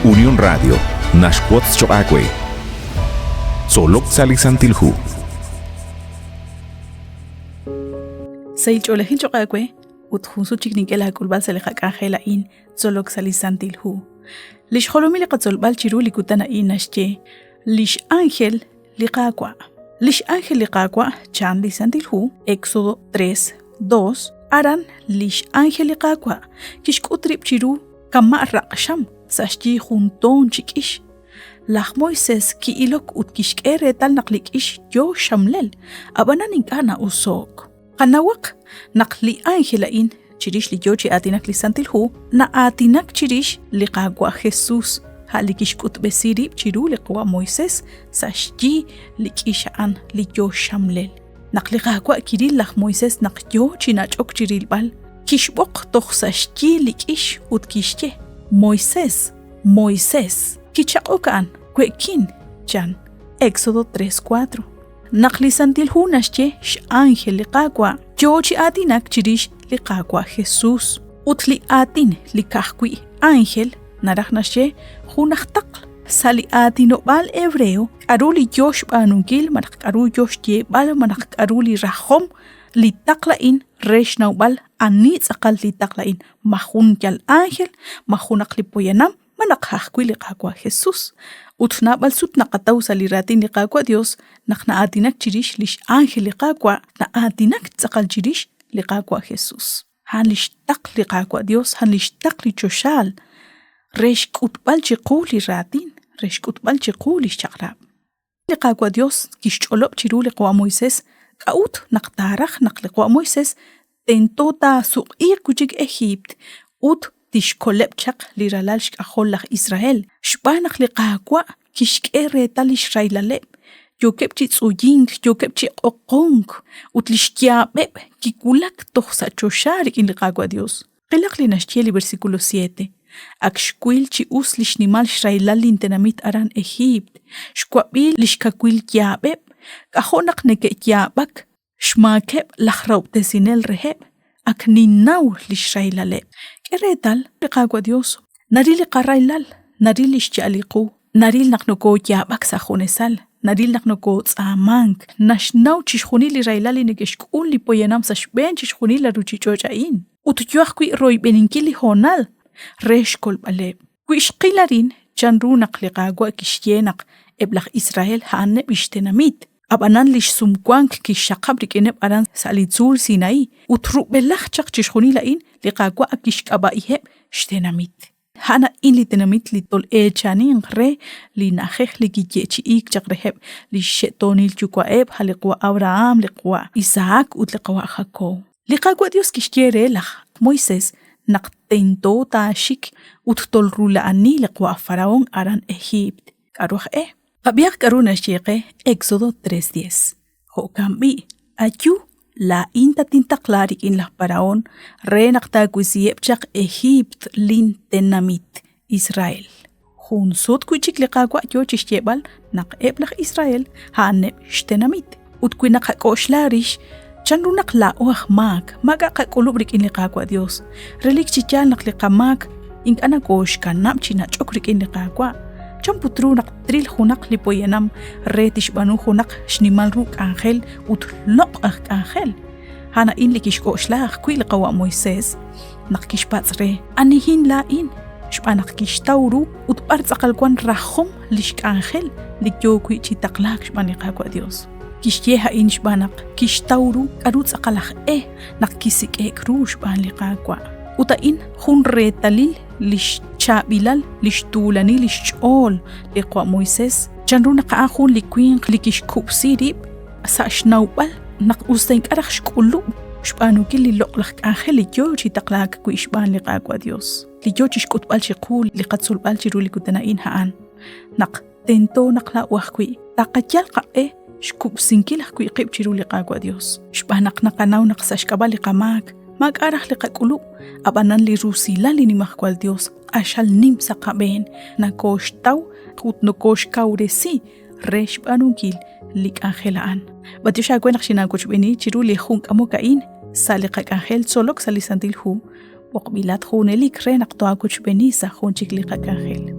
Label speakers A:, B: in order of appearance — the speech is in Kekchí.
A: Unión Radio naxwotz choq' aawe. Tzolok sa' li Santil Hu.
B: Sahil ch'oolejil choq' aawe ut jun sut chik nink'e laak'ulb'al sa' li qak'anjel a'in Tzolok sa' li Santil Hu. Li xjolomil li qatzolb'al chiru li kutan a'in naxye Lix ánjel li Qaawa'. Lix ánjel li Qaawa' chan li Santil Hu, Éxodo 3, 2, aran lix ánjel li Qaawa' kixk'ut rib' chiru kama' raq'xam sa' xyi jun toon chi k'ix. Laj Moisés ki'ilok ut kixk'e reetal naq li k'ix yoo xxamlel, ab'anan ink'a' na'oso'k. Qanawaq naq li ánjel a'in chirix li yoo chi aatinak li Santil Hu na'aatinak chirix li Qaawa' Jesus, a' li kixk'utb'esi rib' chiru li Qawa' Moisés sa' xyi li k'ix a'an li yoo xxamlel. Naq li Qaawa' kiril laj Moisés naq yoo chi nach'ok chi rilb'al, kixb'oq toj sa' xyi li k'ix ut kixye, Moisés, Moisés! Kichaq'ok a'an, We'kin, chan. Éxodo 3:4. Naq li Santil Hu naxye x'ánjel li Qaawa', yoo chi aatinak chirix li Qaawa' Jesús. Ut li aatin li ka'ajwi' ánjel naraj naxye jun aj taql. Sa' li aatinob'aal hebreo, k'aru li yoo xb'aanunkil malaj k'aru yoo xyeeb'al malaj k'aru li rajom li taql a'in re xnawb'al ani tz'aqal li taql a'in, ma jun yal ánjel, ma junaq li poyanam, ma naq ajwi' li Qaawa' Jesús. Ut naab'al sut naqataw sa' li raatin li Qaawa' Dios naq na'aatinak chirix lix ánjel li Qaawa', na'aatinak tz'aqal chirix li Qaawa' Jesús. A'an lix taql li Qaawa' Dios, a'an lix taql li choxaal re xk'utb'al chiqu li raatin, re xk'utb'al chiqu lix chaq'rab'. Li Qaawa' Dios kixch'olob' chiru li qawa' Moisés k'a'ut naq taaraj naq li qawa' Moisés tento taasuq'iiq wi' chik Ejiipt ut tixkoleb' chaq li ralal xk'ajol laj Israel, xb'aan naq li Qaawa' kixk'e reetal li xrahilaleb', yookeb' chi tz'uyink, yookeb' chi q'oqonk, ut li xyaab'eb' kiwulak toj sa' choxa rik'in li Qaawa' Dios. Qilaq li naxye li versículo 7. Ak xwil chi us li xnimal xrahilal lintenamit aran Ejiipt, xwab'i li xkawil yaab'eb', k'ajo' naq neke'yaab'ak xmaakeb' laj rahob'tesinel reheb', ak ninnaw li xrahilaleb'. K'e reetal, li Qaawa' Yos naril li qarahilal, naril li xya'al li qu, Naril naq nokooyaab'ak sa' junesal, naril naq nokootz'aamank, naxnaw chixjunil li rahilal li neke'xk'ul li poyanam sa' xb'een chixjunil la ruuchich'och' a'in. Ut yo ajwi' royb'eninkil li hoonal re xkolb'aleb'. Wi xqil arin chanru naq li Qaawa' kixye naq eb' laj Israel a'aneb' li xtenamit, ab'anan li xsumwank kixxaqab' rik'ineb' aran sa' li tzuul Sinaí, ut rub'elaj chaq chixjunil a'in li Qaawa' ak kixk'ab'a'iheb' xtenamit. A'an a'in li tenamit li tol'eechaninq re li na'ajej li kiyeechi'iik chaq reheb' li xxe'toonil yuwa'eb', a' li qawa' Abraham, li qawa' Isaac ut li qawa' Jacob. Li Qaawa' Dios kixye re laj Moisés naq tento taaxik ut tolrula'ani li qawa' Faraón aran Ejiipt. K'aru aj e? Qab'ihaq k'aru naxye qe Éxodo 3:10. Jo'kan b'i', ayu, laa'in tatintaqla rik'in laj Parahón re naq taawisiheb' chaq Ejiipt lintenamit Israel. Jun sut wi' chik li Qaawa' yo chi xyeeb'al naq eb' laj Israel a'aneb' xtenamit. Ut wi naqak'oxla rix chanru naq laa'o aj maak, maak'a' qak'ulub' rik'in li Qaawa' Yos. Relik chi yaal naq li qamaak ink'a' nokooxkanab' chi nach'ok rik'in li Qaawa'. Chan put ru naq tril junaq li poyanam re tixb'aanu junaq xnimal ru k'anjel ut loq' aj k'anjel? A'an a'in li kixk'oxla ajwi' li qawa' Moisés naq kixpatz' re, Anihin laa'in? Xb'aan naq kixtaw ru ut b'ar tz'aqal wank rajom li xk'anjel li yo wi' chi taqlaak xb'aan li Qaawa' Yos. Kixye a'in xb'aan naq kixtaw ru k'aru tz'aqal aj e naq kisik'e'k ru xb'aan li Qaawa'. Ut a'in jun reetalil li xchaab'ilal li xtuulanil li xch'ool li qawa' Moisés, chanru naq a'an jun li winq li kixkub'si rib' sa' xnawb'al naq us ta ink'a' raj xk'ulub' xb'aanunkil li loq'laj k'anjel li yoo chi taqlaak wi' xb'aan li Qaawa' Dios, li yoo chixk'utb'al chiqu li qatzolb'al chiru li kutan a'in a'an naq tento naq laa'o ajwi' taqayal qaq'e xkub'sinkil ajwi' qib' chiru li Qaawa' Dios, xb'aan naq naqanaw naq sa' xk'ab'a' li qamaak maak'a' raj li qak'ulub', ab'anan li rusilal li Nimajwal Dios q'axal nim sa' qab'een nakooxtaw ut nokooxkawresi re xb'aanunkil li k'anjel a'an. B'antiox aawe naq xinaawochb'eeni chiru li jun k'amok a'in sa' li qak'anjel tzolok sa' li Santil Hu. B'oqb'ilat junelik re naq tohaawochb'eeni sa' jun chik li qak'anjel.